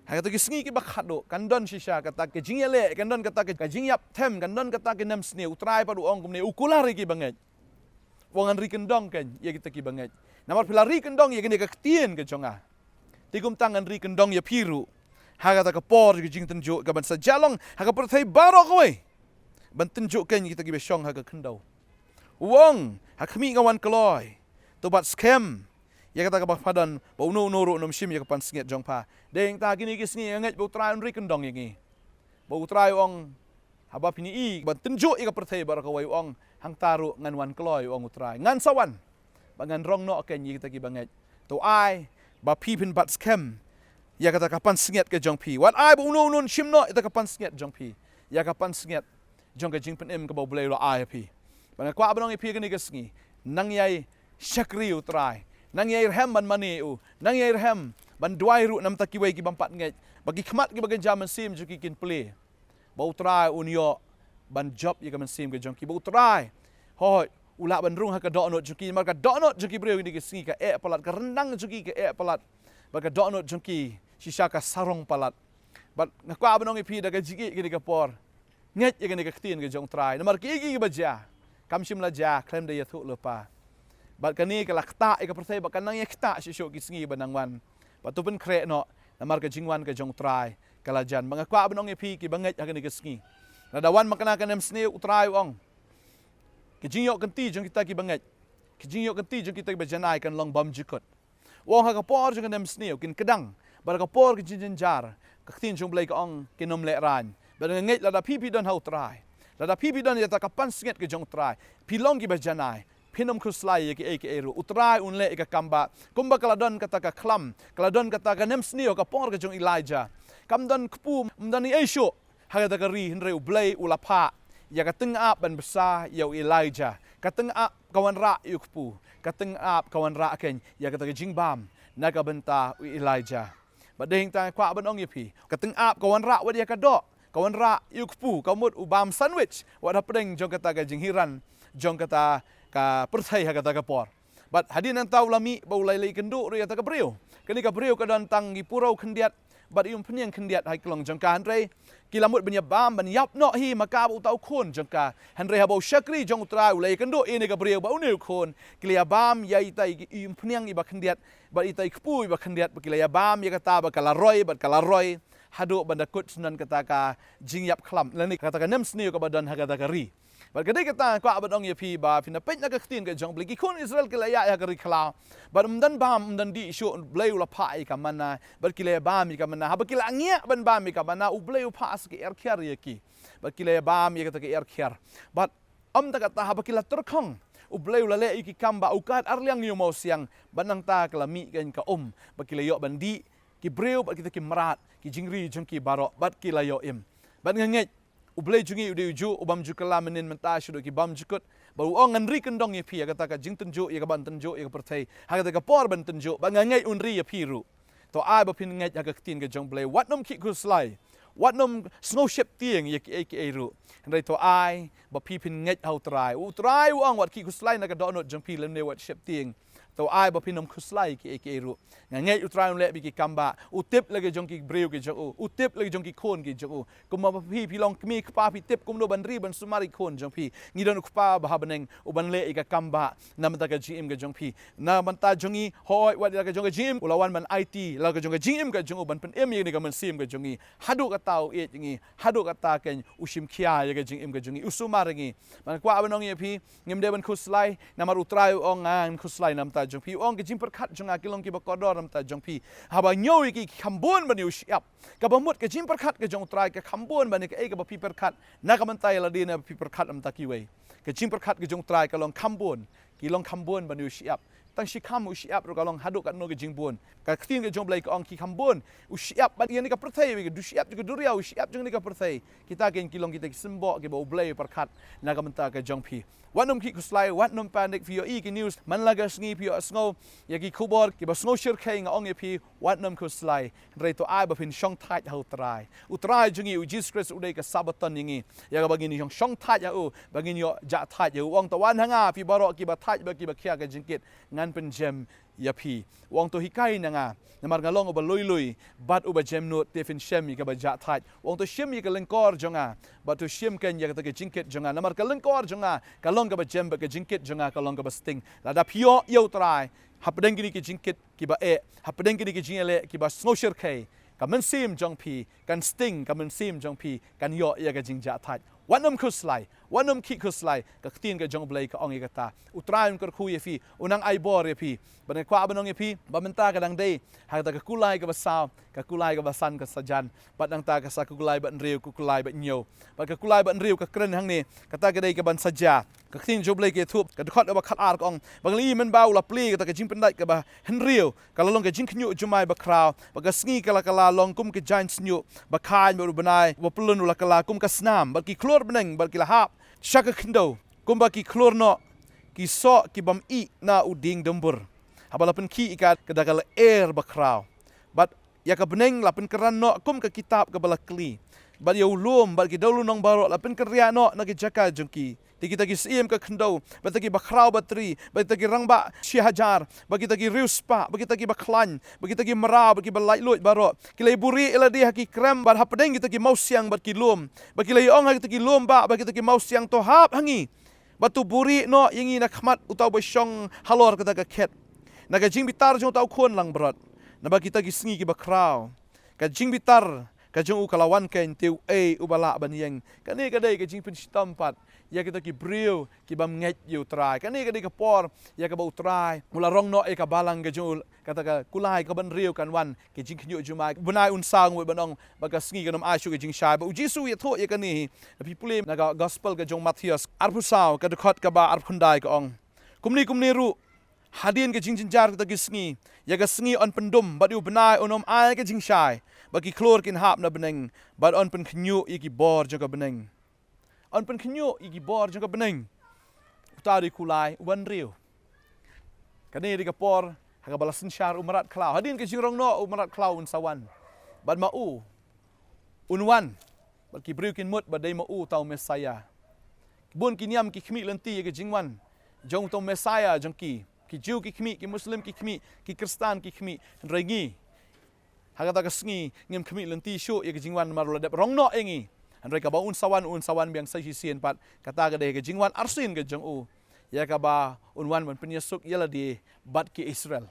ha kata ki sngi kiba khadduh kan don shisha kata ka jingïaleh, kan don kata ka jingïap them, kan don kata ka nemsniew. U Trai pat u ong kumne, u kular ïa kiba ngeit. U ong, ngan ri kyndong keiñ ïa kita kiba ngeit. Namar phi la ri kyndong ïa kane ka ktien ka jong nga, te kumta ngan ri kyndong ïa phi ruh ha kata ka por ka jingtynjuh kaban sa jah long ha ka pyrthei baroh kawei, ban tynjuh keiñ ïa kita kiba shong ha ka khyndew. U ong, ha khmih nga wan kloi, to bat skhem ïa kata kaba pha don, ba uno uno ruh un ym shim ïa ka pansngiat jong pha. Dei ta kine ki sngi nga ngeit ba u Trai un ri kyndong ïa ngi. Ba u Trai u ong, haba phin ïohi ban tynjuh ïa ka pyrthei baroh kawei, u ong, hangta ruh ngan wan kloi, u ong u Trai. Ngan sa wan. Ba ngan rong noh keiñ ïa kita kiba ngeit. To ai ba phi phin bat skhem ïa kata ka pansngiat ka jong phi. Wat ai ba uno uno un shim noh ïa kata ka pansngiat jong phi, ïa ka pansngiat jong ka jingpynim kaba U Blei u la ai ha phi. Ba nga kwah ban ong ïa phi kane ka sngi, nang ïai shakri u Trai, nang ïai rhem ban mane u, nang ïai rhem ban duwai ruh namar ta kiwei ki bym pat ngeit, ba ki khmat kiba kynja mynsiem jong ki kin plie. Ba u Trai un ïoh ban jop ïa ka mynsiem ka jong ki. Ba u Trai, hooid, u lah ban rung ha ka dohnud jong ki. Namar ka dohnud jong ki briew kine ki sngi ka eh palat, ka ryndang jong ki ka eh palat. Bad ka dohnud jong ki shisha ka sarong palat. Bad nga kwah ban ong ïa phi da ka jingïeit kane ka por, ngeit ïa kane ka ktien ka jong u Trai. Namar kiei kiei kiba jia, kam shym la jia khlem da ïathuhlypa. Bad kane ka la ktah ïa ka pyrthei, bad kan nang ïa ktah shuh shuh ki sngi ba nang wan. Bad to pynkhreh noh, namar ka jingwan ka jong u Trai ka la jan. Bad nga kwah ban ong ïa phi kiba ngeit ha kane ka sngi, lada wan ma kane ka nemsniew, u Trai u ong, ka jingïohkynti jong kita kiba ngeit, ka jingïohkynti jong kita kiba janai kan long bymjukut. U ong, ha ka por jong ka nemsniew kin kdang, bad ha ka por ka jingjynjar, ka ktien jong U Blei ka ong, kin ym lehraiñ. Bad nga ngeit lada phi phi don ha u Trai, lada phi phi don ïa kata ka pansngiat ka jong u Trai, phi long kiba janai, phin ym khuslai ïa kiei kiei ruh. U Trai un leh ïa ka kam ba kumba ka la don kata ka khlam, ka la don kata ka nemsniew ha ka por ka jong u Elijah. Kam don kpu, ym don ei ei shuh ha kata ka ri, hynrei U Blei u la phah ïa ka tyngab ban bsa ïa u Elijah. Ka tyngab ka wanrah ïa u kpu, ka tyngab ka wanrah keiñ ïa kata ka jingbam na ka bynta u Elijah. Bad dei hangta nga kwah ban ong ïa phi, ka tyngab ka wanrah wat ïa ka doh, ka wanrah ïa u kpu, ka mut u bam sandwich wat hapdeng jong kata ka jinghiran jong kata ka pyrthei ha kata ka por. Bad hadien nangta u la mih ba u la ïakynduh ruh ïa kata ka briew. Kane ka briew ka don tang ki puraw khyndiat bad i umphniang khyndiat ha ki klong jong ka, hynrei ki la mut ban ïa bam, ban ïap noh hi ma ka bad uta u khun jong ka. Hynrei haba u shakri jong u Trai u la ïakynduh ïa kane ka briew bad une u khun, ki la ïa bam ïa ita i umphniang iba khyndiat bad ita i kpu iba khyndiat, bad ki la ïa bam ïa kata bad ka la roi, bad ka la roi haduh ban da kut shuh kata ka jingïap khlam lane kata ka nemsniew kaba don ha kata ka ri. Bad ka dei kata nga kwah ban ong ïa phi ba phin da peit na ka ktien ka jong U Blei, ki khun Israel ki la ïaid ha ka ri khlaw. Bad ym don bam, ym don dih shuh, U Blei u la phah ïa ka manna. Bad ki la ïa bam ïa ka manna. Haba ki la ngiah ban bam ïa ka manna, U Blei u phah sa ka er khiar ïa ki. Bad ki la ïa bam ïa kata ka er khiar. Bad ym tang kata, haba ki la tyrkhong, U Blei u la leh ïa ki kam ba u kat arliang ïa u mawsiang. Bad nangta ka la mih keiñ ka um. Bad ki la ïoh ban dih, ki briew bad kita ki mrad, ki jingri jong ki baroh, bad ki la ïoh im. Bad nga ngeit U Blei jong ngi u dei ujuh u bym ju kylla mynnin mynta shaduh ki bymjukut. Bad u ong, ngan ri kyndong ïa phi ha kata ka jingtynjuh ïa kaban tynjuh ïa ka pyrthei, ha kata ka por ban tynjuh, bad nga ngeit un ri ïa phi ruh. To ai ba phin ngeit ha ka ktien ka jong U Blei, wat nym khih khuslai, wat nym sngew sheptieng ïa kiei kiei ruh. Hynrei to ai ba phi phin ngeit ha u Trai. U Trai u ong, wat khih khuslai na ka dohnud jong phi lymne wat sheptieng. To ai ba phin ym khuslai kiei kiei ruh. Nga ngeit U Trai un leh bad ki kam ba u tip la ki jong ki briew ki jong u, u tip la ki jong ki khun ki jong u. Kumba phi, phi long kmie kpa, phi tip kumno ban ri ban sumar ïa ki khun jong phi. Ngi don U Kpa ba ha bneng uban leh ïa ka kam ba na bynta ka jingim ka jong phi. Na bynta jong ngi, hooid, wat la ka jong ka jingim u la wan ban aiti, la ka jong ka jingim ka jong u ban pynim ïa kane ka mynsiem ka jong ngi. Haduh kata u ïeit ïa ngi, haduh kata keiñ u shim khia ïa ka jingim ka jong ngi, u sumar ïa ngi. Bad nga kwah ban ong ïa phi, ngim dei ban khuslai, namar U Trai u ong, ah, ngin khuslai na bynta jong phi. U ong, ka jingpyrkhat jong nga ki long kiba kordor na bynta jong phi. Haba ñiew ïa ki, ki kham bun ban ïoh shyiap. Kaba mut ka jingpyrkhat ka jong U Trai ka kham bun ban ïa kaei kaba phi pyrkhat na ka bynta ïa lade, na ba phi pyrkhat na bynta kiwei. Ka jingpyrkhat ka jong U Trai ka long kham bun, ki long kham bun ban ïoh shyiap. Tang shi kham u shyiap ruh ka long haduh katno ka jingbun. Ka ktien ka jong U Blei ka ong ki kham bun u shyiap bad ïa kane ka pyrthei, u shyiap jong ka duriaw, u shyiap jong kane ka pyrthei. Kita keiñ ki long kita ki symboh kiba U Blei u pyrkhat na ka bynta ka jong phi. Wat nym khih khuslai, wat nym panic, phi ïohi ki news man la ka sngi phi ïohsngew ïa ki khubor kiba sngewshyrkhei, nga ong ïa phi, wat nym khuslai. Hynrei to ai ba phin shongthait ha U Trai. U Trai jong ngi U Jisu Khrist u dei ka Sabbaton ïa ngi, ïa kaba ngin ïa shongthait ha u, ba ngin ïoh jah thait ha u. U ong, to wan ha nga phi baroh kiba thait bad kiba khia ka jingkit, ngan pynjem ïa phi. U ong, to hikai na nga, namar nga long uba lui lui bad uba jemnud, te phin shem ïa kaba jah thait. U ong, to shim ïa ka lyngkor jong nga bad to shim keiñ ïa kata ka jingkit jong nga, namar ka lyngkor jong nga ka long kaba jem bad ka jingkit jong nga ka long kaba sting. Lada phi ïoh ïa U Trai hapdeng kine ki jingkit kiba eh, hapdeng kine ki jingïaleh kiba sngewshyrkhei, ka mynsiem jong phi kan sting, ka mynsiem jong phi kan ïoh ïa ka jingjah thait. Wat nym khuslai, wat nym khih khuslai, ka ktien ka jong U Blei ka ong ïa kata. U Trai un kyrkhu ïa phi, un nang ai bor ïa phi. Bad nga kwah ban ong ïa phi ba mynta ka dang dei ha kata ka kulai kaba saw, ka kulai kaba san ka sa jan, bad nangta ka sa ka kulai ba hynriew, ka kulai ba hynñiew. Bad ka kulai ba hynriew ka kren hangne, kata ka dei kaban sa jia. Ka ktien jong U Blei ka ïathuh, ka dkhot kaba khatar ka ong, ba ngi la ïohi mynba u la plie kata ka jingpyndait kaba hynriew, ka la long ka jingkhynñiuh jumai bakhraw, bad ka sngi ka la kylla long kum ka jaiñ shñiuh bakhain, bad u bnai uba pyllun u la kylla kum ka snam, bad ki khlur bneng bad ki la hap sha ka khyndew kumba ki khlur noh ki soh ki bym ih na u dieng dumbur. Haba la pynkhih ïa ka da ka lyer bakhraw, bad ïa ka bneng la pynkhreh noh kum ka kitab kaba la kli, bad ïa u lum bad ki dewlynnong baroh la pynkynriah noh na ki jaka jong ki. Te kita ki syiem ka khyndew, bad kita ki bakhraw batri, bad kita ki rangbah shi hajar, bad kita ki riewspah, bad kita ki bakhlaiñ, bad kita ki mraw, bad kiba laitluid baroh, ki la ïa buhrieh ïa lade ha ki krem bad hapdeng kita ki mawsiang bad ki lum, bad ki la ïa ong ha kita ki lum bah bad kita ki mawsiang, to hap ha ngi bad to buhrieh noh ïa ngi na khmat uta uba shong halor kata ka khet, na ka jingbitar jong uta u khun langbrot. Naba kita ki sngi kiba khraw, ka jingbitar ka jong u ka la wan keiñ, te uei uba lah ban ïeng? Kane ka dei ka jingpynshitom pat ïa kita ki briew ki bym ngeit ïa U Trai. Kane ka dei ka por ïa kaba U Trai u la rong noh ïa ka balang ka jong u. Kata ka kulai kaba hynriew kan wan, ka jingkhynñiuh jumai. Bnai un saw, ngi ban ong, bad ka sngi kan ym ai shuh ka jingshai. Bad U Jisu u ïathuh ïa kane hi, phi pule na ka gospel ka jong u Mathaios arphew saw, ka dkhot kaba arphew khyndai, ka ong, kumne kumne ruh, hadien ka jingjynjar kita ki sngi, ïa ka sngi yn pyndum, bad ïa u bnai un ym ai ka jingshai, bad ki khlur kin hap na bneng, bad yn pynkhynñiuh ïa ki bor jong ka bneng. Yn pynkhynñiuh ïa ki bor jong ka bneng. Uta u dei u kulai uba hynriew. Kane dei ka por ha kaba la synshar u mrad khlaw. Hadien ka jingrong noh u mrad khlaw un sa wan. Bad ma u un wan, bad ki briew kin mut ba dei ma u uta u Messaïah. Bun ki niam ki khmih lynti ïa ka jingwan jong uta u Messaïah jong ki. Ki Jiw ki khmih, ki Muslim ki khmih, ki Khristan ki khmih. Hynrei ngi, ha kata ka sngi, ngim khmih lynti shuh ïa ka jingwan namar u la dep rong noh ïa ngi. Hynrei kaba un sa wan, un sa wan biang sa shisien pat. Kata ka dei ka jingwan arsien ka jong u, ïa kaba un wan ban pynïasuk ïa lade bad ki Israel,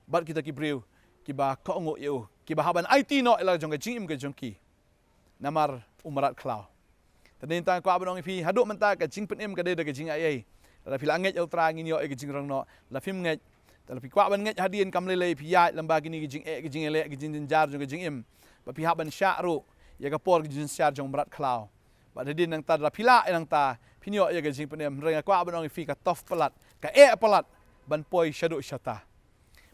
bad kita ki briew kiba kohnguh ïa u, kiba hap ban aiti noh ïa la jong ka jingim ka jong ki namar u mrad khlaw. Te nangta nga kwah ban ong ïa phi, haduh mynta ka jingpynim ka dei da ka jingaiei. Lada phi la ngeit ïa U Trai, ngin ïoh ïa ka jingrong noh. Lada phim ngeit, te lada phi kwah ban ngeit hadien, kam lei lei phi ïaid lyngba kine ki jingeh, ki jingïaleh, ki jingjynjar jong ka jingim, bad phi hap ban shah ruh ïa ka por ka jingsynshar jong u mrad khlaw. Bad hadien nangta, lada phi lah ïa nangta, phin ïoh ïa ka jingpynim. Hynrei nga kwah ban ong ïa phi, ka tough palat, ka eh palat ban poi shaduh shata.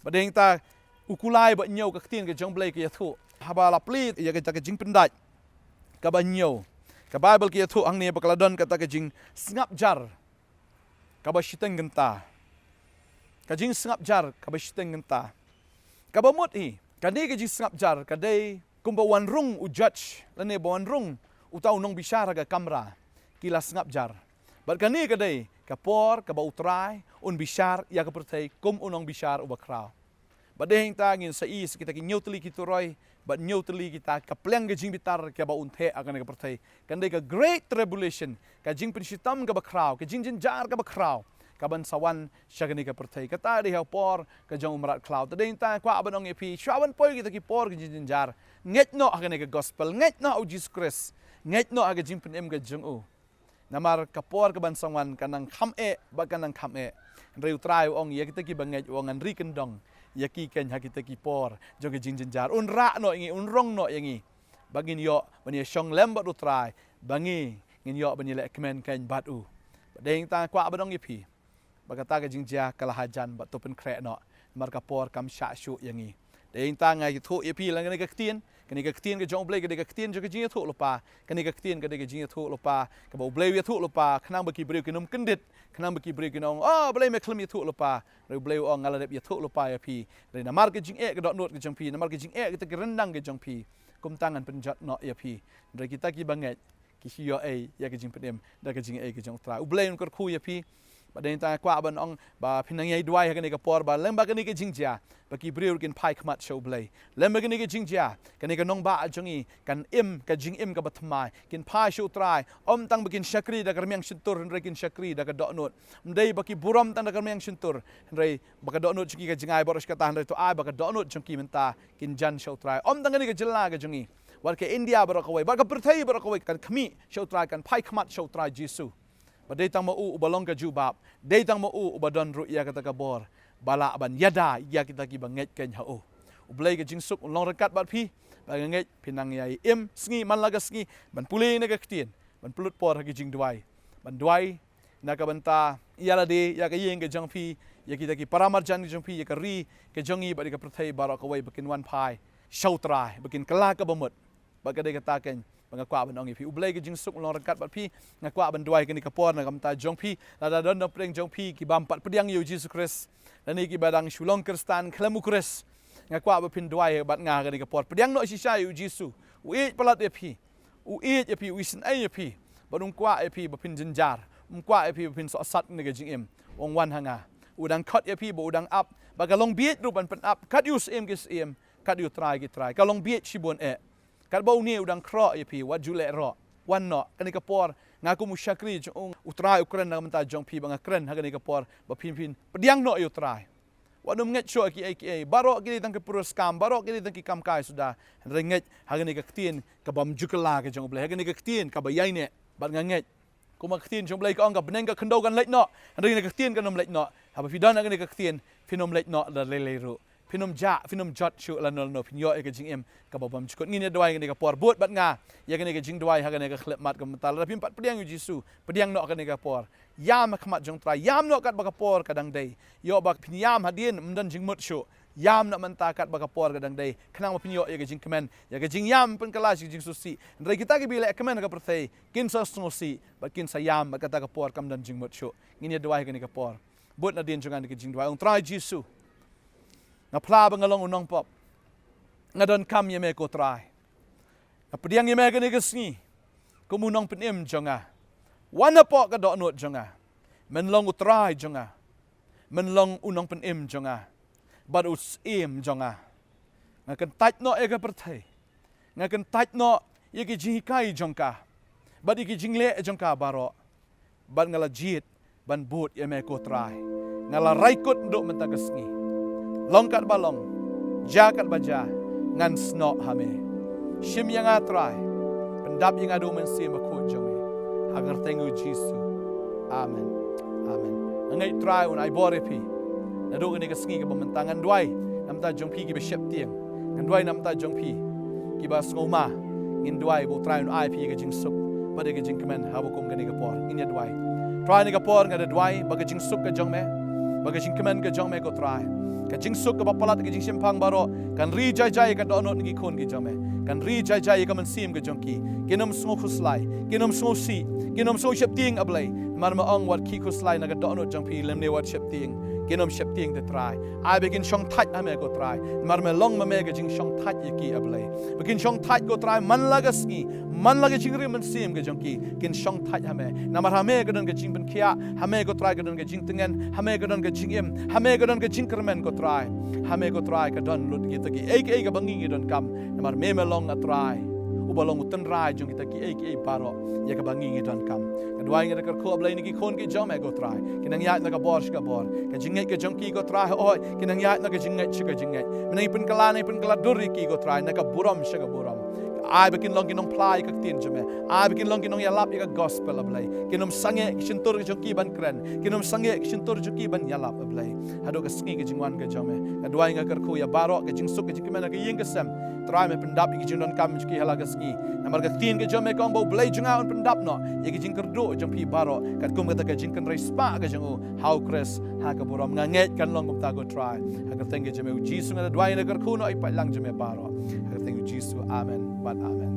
Bad nangta, u kulai ba hynñiew, ka ktien ka jong U Blei ka ïathuh, haba la plie ïa kata ka jingpyndait kaba hynñiew, ka Baibl ka ïathuh hangne ba ka la don kata ka jingsngap jar kaba shiteng kynta. Ka jingsngap jar kaba shiteng kynta. Kaba mut hi, kane ka jingsngap jar ka dei kumba wan rung u judge, lane ba wan rung uta u nongbishar ha ka kamra. Ki la sngap jar. Bad kane ka dei Ka por kaba U Trai un bishar ïa ka pyrthei kum u nongbishar uba khraw. Bad dei hangta ngin sa ïohi sa kita ki hynñiew tylli ki turoi bad hynñiew tylli kita ka pliang ka jingbitar kaba un theh ha kane ka pyrthei. Kan dei ka Great Tribulation, ka jingpynshitom kaba khraw, ka jingjynjar kaba khraw, kaban sa wan sha kane ka pyrthei. Kata dei ha ka por ka jong u mrad khlaw. Te dei hangta nga kwah ban ong ïa phi, shwa ban poi kita ki por ka jingjynjar, ngeit noh ha kane ka gospel, ngeit noh ha u Jisu Khrist, ngeit noh ha ka jingpynim ka jong u. Namar ka por kaban sa wan ka nang kham eh, bad ka nang kham eh. Hynrei U Trai u ong ïa kita kiba ngeit, u ong ngan ri kyndong ïa ki keiñ ha kita ki por jong ka jingjynjar. Un rah noh ïa ngi, un rong noh ïa ngi, ba ngin ïoh ban ïashong lem bad U Trai, ba ngi ngin ïoh ban ïaleh kmen keiñ bad u. Bad dei hangta nga kwah ban ong ïa phi, ba kata ka jingjia ka la hajan bad to pynkhreh noh, namar ka por kam shah shuh ïa ngi. Dei hangta nga ïathuh ïa phi lang kane ka ktien, kane ka ktien ka jong U Blei ka dei ka ktien jong ka jingïathuhlypa, kane ka ktien ka dei ka jingïathuhlypa kaba U Blei u ïathuhlypa khnang ba ki briew kin ym kyndit, khnang ba ki briew kin ong, "Oh, balei me khlem ïathuhlypa?" Hynrei U Blei u ong, "Nga la dep ïathuhlypa ïa phi." Hynrei namar ka jingeh ka dohnud ka jong phi, namar ka jingeh kita ki ryndang ka jong phi, kumta ngan pynjot noh ïa phi. Hynrei kita kiba ngeit ki shu ïoh ei ïa ka jingpynim da ka jingaiei ka jong U Trai. U Blei un kyrkhu ïa phi. Bad dei hangta nga kwah ban ong ba phin nang ïai duwai ha kane ka por, ba lem bad kane ka jingjia, ba ki briew kin phai khmat sha U Blei. Lem bad kane ka jingjia, kane ka nongbah jong ngi kan im ka jingim kaba thymmai, kin phai sha U Trai, ym tang ba kin shakri da ka rmiang shyntur, hynrei kin shakri da ka dohnud. Ym dei ba ki burom tang da ka rmiang shyntur, hynrei ba ka dohnud jong ki ka jngai baroh shi katta, hynrei to ai ba ka dohnud jong ki mynta kin jan sha U Trai. Ym tang kane ka jylla ka jong ngi, bad ka India baroh kawei, bad ka pyrthei baroh kawei kan khmih sha U Trai, kan phai khmat sha U Trai Jisu. Bad dei tang ma u uba long ka jubab, dei tang ma u uba don ruh ïa kata ka bor ba lah ban ïada ïa kita kiba ngeit keiñ ha u. U Blei ka jingsuk un long ryngkat bad phi. Ba nga ngeit phin nang ïai im sngi man la ka sngi ban pule ïa kane ka ktien, ban pynlut por ha ka jingduwai, ban duwai na ka bynta ïa lade, ïa ka ïing ka jong phi, ïa kita ki para marjan ka jong phi, ïa ka ri ka jong ngi bad ïa ka pyrthei baroh kawei, ba kin wan phai sha U Trai, ba kin kylla kaba mut. Bad ka dei kata keiñ ba nga kwah ban ong ïa phi. U Blei ka jingsuk un long ryngkat bad phi. Nga kwah ban duwai kane ka por na ka bynta jong phi, lada don na pdeng jong phi ki bym pat pdiang ïa u Jisu Khrist, lane kiba dang shu long Khristan khlem u Khrist. Nga kwah ba phin duwai bad nga kane ka por. Pdiang noh shisha ïa u Jisu. U ïeit palat ïa phi. U ïeit ïa phi, u isynei ïa phi. Bad um kwah ïa phi ba phin jynjar. Um kwah ïa phi ba phin sohsat na ka jingim. U ong wan ha nga. U dang khot ïa phi, ba u dang ap, ba ka long bieit ruh ban pynap. Kat ïa u Syiem ki syiem, kat ïa u Trai ki trai. Ka long bieit shibun eh. Katba une u dang khroh ïa phi, wat ju leh roh. Wan noh, kane ka por nga kum u shakri jong u, u Trai u kren na ka bynta jong phi, ba nga kren ha kane ka por ba phin, phin pdiang noh ïa u Trai. Wat nym ngeit shuh kiei kiei, baroh ki dei tang ki pyrshah kam, baroh ki dei tang ki kam kai suda. Hynrei ngeit ha kane ka ktien ka bym ju kylla ka jong U Blei, ha kane ka ktien kaba ïaineh. Bad nga ngeit, kum ka ktien jong U Blei ka ong, ka bneng ka khyndew kan leit noh, hynrei kane ka ktien kan ym leit noh. Haba phi don ha kane ka ktien, phin ym leit noh da lei lei ruh. Phin ym jah, phin ym jot shuh lano lano, phin ïoh ïa ka jingim kaba bymjukut. Ngin ïa duwai kane ka por, bud bad nga ïa kane ka jingduwai ha kane ka khyllipmat ka mynta. Lada phim pat pdiang ïa u Jisu, pdiang noh kane ka por. Ïam ha khmat jong u Trai, ïam noh katba ka por ka dang dei. Ïoh ba phin ïam hadien ym don jingmut shuh. Ïam noh mynta katba ka por ka dang dei, khnang ba phin ïoh ïa ka jingkmen, ïa ka jingïam pynkylla sha ka jingsngewsih. Hynrei kita kiba leh kmen ha ka pyrthei kin sa sngewsih bad kin sa ïam bad kata ka por kam don jingmut shuh. Ngin ïa duwai ha kane ka por. Bud nadien jong nga da ka jingduwai. Ong, Trai Jisu, nga phla ba nga long u nongpop. Nga donkam ïa me ko Trai. Nga pdiang ïa me ha kane ka sngi kum u nongpynim jong nga. Wan hapoh ka dohnud jong nga. Men long u Trai jong nga. Men long u nongpynim jong nga bad u Syiem jong nga. Nga kyntait noh ïa ka pyrthei. Nga kyntait noh ïa ki jinghikai jong ka bad ïa ki jingleh jong ka baroh. Bad nga la jied ban bud ïa me ko Trai. Nga la rai kut naduh mynta ka sngi. Long katba long, jia katba jia, ngan snoh ha me. Shim ïa nga Trai. Pyndap ïa nga da u Mynsiem Bakhuid jong me. Ha ka kyrteng u Jisu. Amen. Amen. Nga ngeit Trai un ai bor ïa phi. Naduh kane ka sngi kaba mynta ngan duwai na bynta jong phi kiba sheptieng. Ngan duwai na bynta jong phi kiba sngewma. Ngin duwai ba u Trai un ai phi ka jingsuk bad ka jingkmen ha ba kum kane ka por. Ngin ïa duwai. Trai, kane ka por nga da duwai ba ka jingsuk ka jong me, ba ka jingkmen ka jong me ko Trai, ka jingsuk kaba palat ka jingshemphang baroh, kan ri jai jai ka dohnud na ki khun ki jong me. Kan ri jai jai ka mynsiem ka jong ki. Kin ym sngewkhuslai, kin ym sngewsih, kin ym sngewsheptieng, A Blei. Namar me ong wat ki khuslai na ka dohnud jong phi lymne wat sheptieng, kin ym sheptieng te Trai. Ai ba kin shongthait ha me ko Trai. Namar me long ma me ka jingshongthait ïa ki A Blei. Ba kin shongthait ko Trai man la ka sngi, man la ka jingrim mynsiem ka jong ki, kin shongthait ha me. Namar ha me ka don ka jingpynkhiah, ha me ko Trai ka don ka jingtngen, ha me ka don ka jingim, ha me ka don ka jingkyrmen ko Trai. Ha me ko Trai ka don lut kita kiei kiei kaba ngi ngi donkam. Namar me me long A Trai uba long u tynrai jong kita kiei kiei baroh ïa kaba ngi ngi donkam. Nga duwai nga da kyrkhu A Blei na ki khun ki jong me ko Trai. Ki nang ïaid na ka bor sha ka bor. Ka jingngeit ka jong ki ko Trai hooid ki nang ïaid na ka jingngeit sha ka jingngeit. Me nang pynkylla nang pynkylla dur ïa ki ko Trai na ka burom sha ka burom. Ai ba kin long ki nongphla ïa ka ktien jong me. Ai ba kin long ki nongïalap ïa ka gospel A Blei. Kin ym sangeh ki shyntur jong ki ban kren. Kin ym sangeh ki shyntur jong ki ban ïalap A Blei. Haduh ka sngi ka jingwan ka jong me. Nga duwai nga kyrkhu ïa baroh ka jingsuk ka jingkmen ka ïing ka sem. Trai me pyndap ïa ki jingdonkam jong ki ha la ka sngi. Namar ka ktien ka jong me ka ong ba U Blei jong nga un pyndap noh ïa ki jingkyrduh jong phi baroh katkum kata ka jingkynrei spah ka jong u ha U Khrist ha ka burom. Nga ngeit kan long kumta ko Trai. Ha ka kyrteng ka jong me U Jisu nga da duwai nga da kyrkhu noh ïa ki paidlang jong me baroh. Ha ka kyrteng U Jisu. Amen bad amen.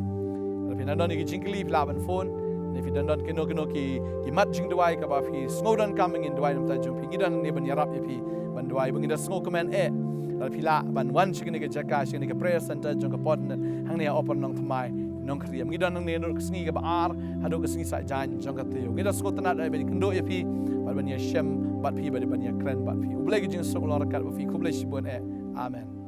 Lada phi nang don ïa ki jingkylli phi lah ban phone. Ne phi don don kino kino ki ki mat jingduwai kaba phi sngew donkam ngin duwai na ka bynta jong phi. Ngi don hangne ban ïarap ïa phi ban duwai ba ngi da sngewkmen eh. Lada phi lah ban wan sha kane ka jaka sha kane ka prayer center jong ka Port Nat hangne ha Upper Nongthymmai Nongkhriem. Ngi don hangne naduh ka sngi kaba ar haduh ka sngi Saitjaiñ jong ka taïew. Ngi da sngewtynnat eh ban ïakynduh ïa phi bad ban ïashem bad phi bad ban ïakren bad phi. U Blei ka jingsuk long ryngkat bad phi. Khublei shibun eh. Amen.